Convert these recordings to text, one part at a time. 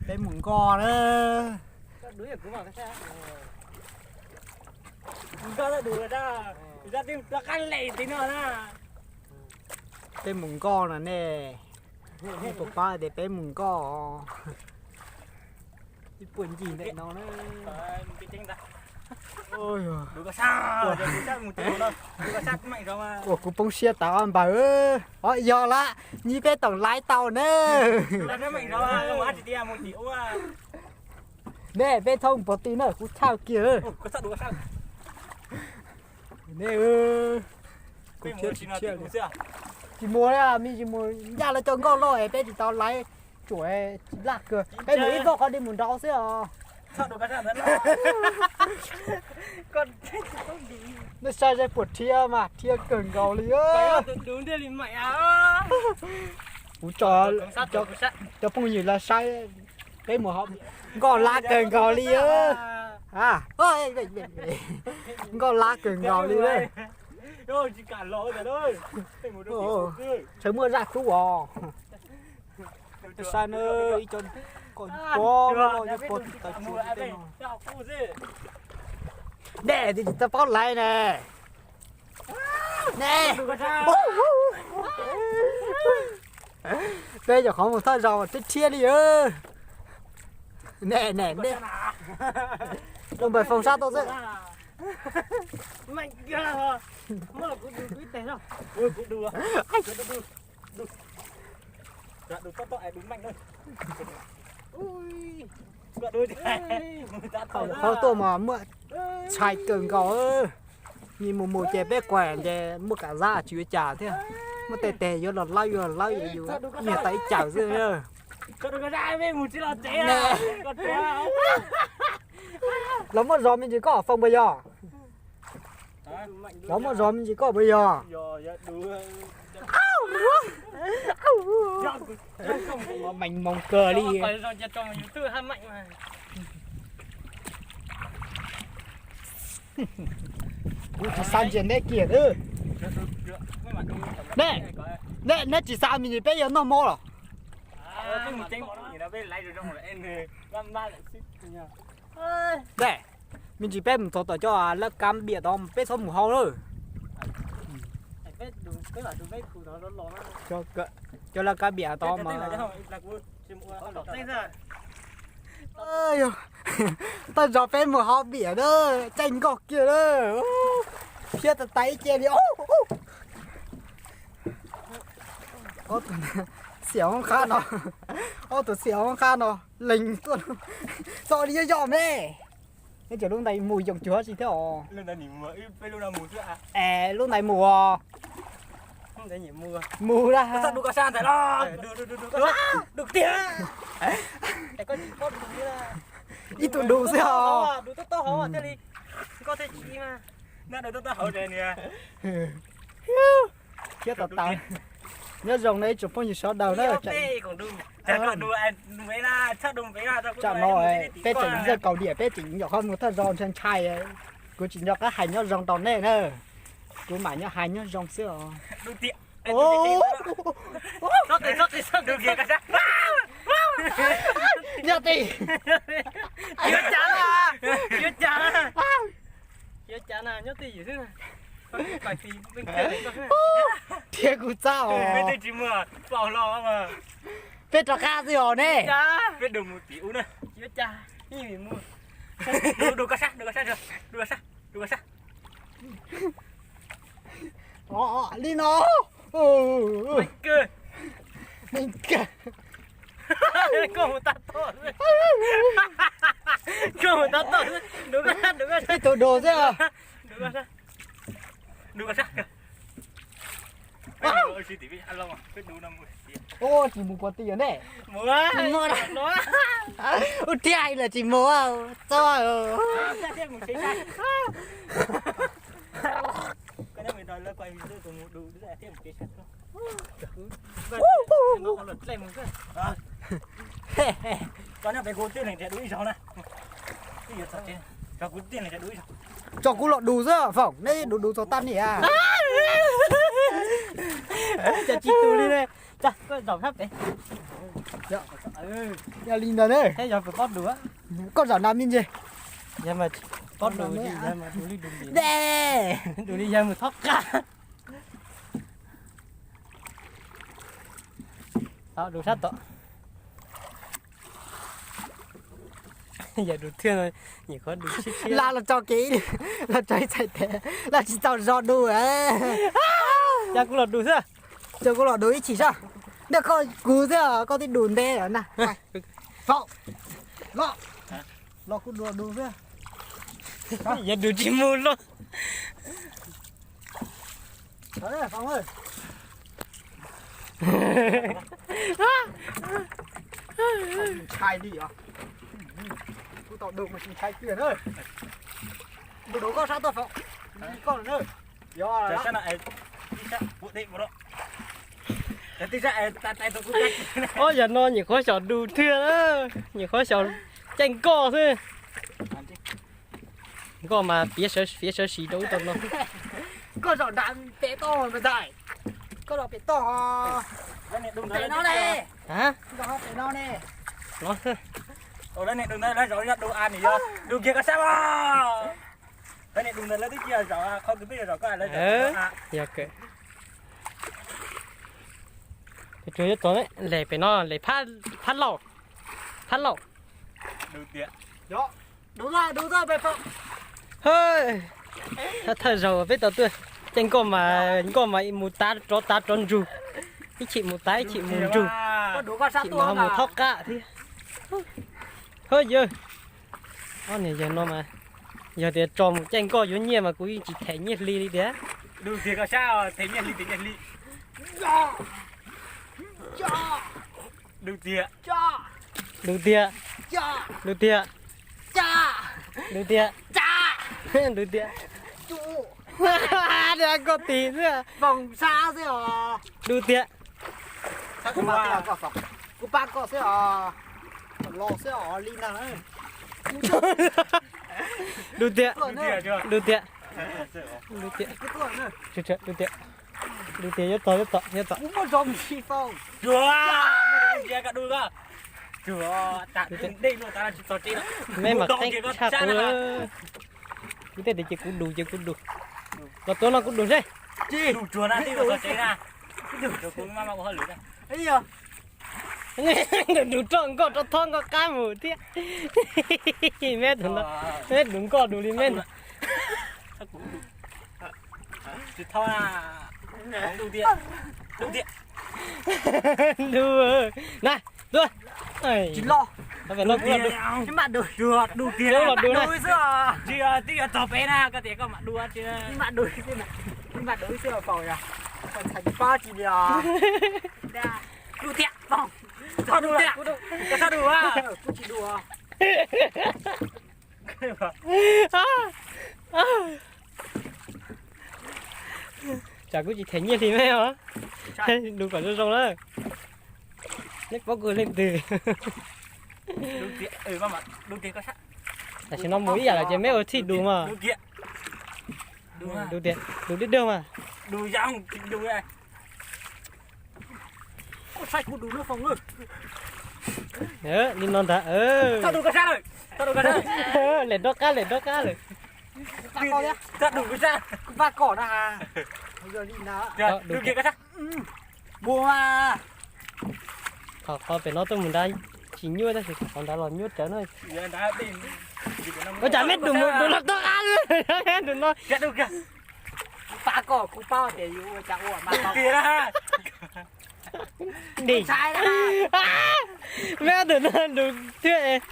Peb mus nkoj na. Peb mus nkoj no ne. Nej puas paub tias peb mus nkoj? Ib puag ncig ntawm no na. Ua kuv poob siab tas npawg. Os, yog lawm, nyiv peb toom laiv tau na. Ne, peb txhob mus pov ti na, kuv tshaj kiag. Ne, kuv thiab tsis thiaj li. Tsis mus li, me ntsis mus ncaj lawv cov nkoj loj es peb tsis tau laiv tsuam, tsis laj kawg. Peb mus ib txoj qhov dej mus nraud xwb os. Nej saib seb puas rhiab mas rhiab kawg nkaus li. Kuv tso cov phooj ywg los saib peb mus hauv, nkoj lab kawg nkaus li. Nkoj lab kawg nkaus li. Tshawb muaj zaj kub os. Saib na, ib co ko pob loj nyob puag tim taw tsua tej no. Dej tsis tau paub laiv ne. Ne, peb cov qhov mus thaj zos thiab thiab li. Ne, ne, ne, lub npawg Foom sab tuaj xwb. Qhov tuaj mas muaj tshais kawg nkaus. Nyias mus mus ces peb kuam ces muaj kam zab tsis ua cas thiab. Muaj tes tes yuav los lawb yuav los lawb yuav yus niag tau ib caws xwb. Los muaj zog me ntsis koj Foom puas yog? Los muaj zog me ntsis koj puas yog? Mees moos kawg li. Kuv tsis xav ntsia neb kiag. Ne, neb tsis xav me ntsis peb yuav noj mov los? Ne, me ntsis peb mus txog tom cov lab kab biam tod peb txhob mus hauv lawm. Cov lab kab biam tod mas thaj zog peb mus hauv biam na, caij nkoj kiag na. Thiab tas tas ib ce li. Ob tug xiam hoob qab no, ob tug xiam hoob qab no lees tuaj txog li yog yog me. Neb cov lub ntais mus yoos cuag tsi thiab os. Es lub ntais mus os. Mus na. Ib tug dub xwb os. Thiab tas tas. Nyob zoo na ib tsoom phooj ywg sawv daws na. Tsam no peb tseem yog kaus diam peb tseem nyuam qhuav mus thaj zog ntshai ntshai. Kuv tsis nco qab hais nyob zoo rau nej na. Kuv mam nyob hais nyob zoo xwb os. Nyob ti, yuav cas na, yuav cas na, nyob twj ywm xwb. Thiab kuv txaj os. Peb rov qab xwb os ne. Li no. Ib tug dub xwb. Ua tsis mus puas ti ne. Ua thiab hais lawm tsis mus txo. Tso kuv los dus xwb Foom, neb dus dus txog tag niam. Cas tsis tus li ne. Koj zaum sab pem. Yog li ntawd na. Thiab yog pem pob dus. Koj zaum nrad me ntsis. Yog mas pob dus, yog mas dus li dus li. Dus li yog mus thob qab. Tau, dus sab tod. Yog dus thiaj no, nyuam qhuav dus sib sib. Laj los tso kev, los tso ib txhais tes, laj tsis txaus zog dus. Ces kuv los dus xwb. Ces kuv los dus ib chim sab. Ntiaj koj kuv xwb, koj twb dus ntev lawm na. Los, los kuv los dus xwb. Yog dus tsis mus los. Ntshai li os. Kuv tau dus mas tsis ntshai kiag na. Kuv dus koj sab tuaj Foom, koj lawm na. Yog. Ob, yog no nyuam qhuav xyaum dus thiaj, nyuam qhuav xyaum caij nkoj xwb. Nkoj mas piav sawv, piav sawv sim rau ub rau no. Koj zaum nram pem toj mas ntag. Koj zaum pem toj. Pem no ne. Pem no ne. No xwb. Yog kiag koj sab os. Yog kawg. Tsuas yuav txog lem pem no lem phab laus, phab laus. Thawj thawj zaug peb tau tuaj caij nkoj mas, nkoj mas mus tav rov tav rov ntsug, ib chim mus tav ib chim mus ntsug, ib chim mas ho mus thob qab thiab. Hawj yawg, ob niag yawg no mas yog tias tso mus caij nkoj yuav nyiaj mas kuv yeej tsis them nyiaj hli li tiag. Dus tiag, dus tiag, dus tiag, dus tiag, dus tiag. Nkoj tis xwb. Dus tiag. Kuv pab koj xwb os, los xwb os li na. Dus tiag, dus tiag, dus tiag, dus tiag, dus tiag, yuav txog, yuav txog, yuav txog. Meb mas qeeb tshaj kuv. Kuv tej tias ces kuv dus ces kuv dus. Los tuav no kuv dus seb. Dus roj nkoj rov thob nkoj qab mus thiab. Meb tus no, meb dus nkoj dus li meb. Dus na, tuaj. Tsis los. Tsis mam dus, tsis mam dus, tsis mam dus xwb os. Tsis, twb yuav txog pem na, koj tias koj mam dus, tsis mam dus xwb, tsis mam dus xwb os Foom, yog txhais tsis pab tsis li os. Dus thiab Foom, txhob dus, koj txhob dus, kuv tsis dus. Tsam kuv tsis them nyiaj hli meb os. Dus kom zoo zoo na. Neb paub kuv leej twg. Tam sim no mus ib yam lawm ces meb ua txhij dus mas. Dus tias, dus dawg dawg mas. Li no ntag. Lem dob qab, lem dob qab lawm. Qhov, qhov pem no tuaj mus nrad tsis nyuaj tab sis qhov nrad los nyuaj rawv na. Ua cas meb dus mus dus los dob qab, dus no. Pab koj, kuv paub tias yus ua cas ua mas tau. Dim. Meb tus no dus thiab.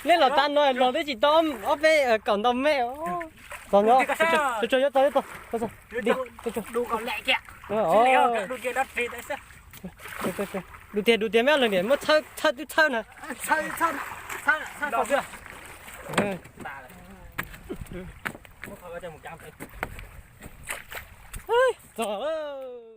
Neb los tag no los twb tsis tau ob peb kaum ntau meb. Txog no, tsuag tsuag, yuav txog, yuav txog. Dim, tsuag tsuag. Dus tiag, dus tiag, meb leej niam muab txhawb, txhawb twb txhawb na. Txog lawm.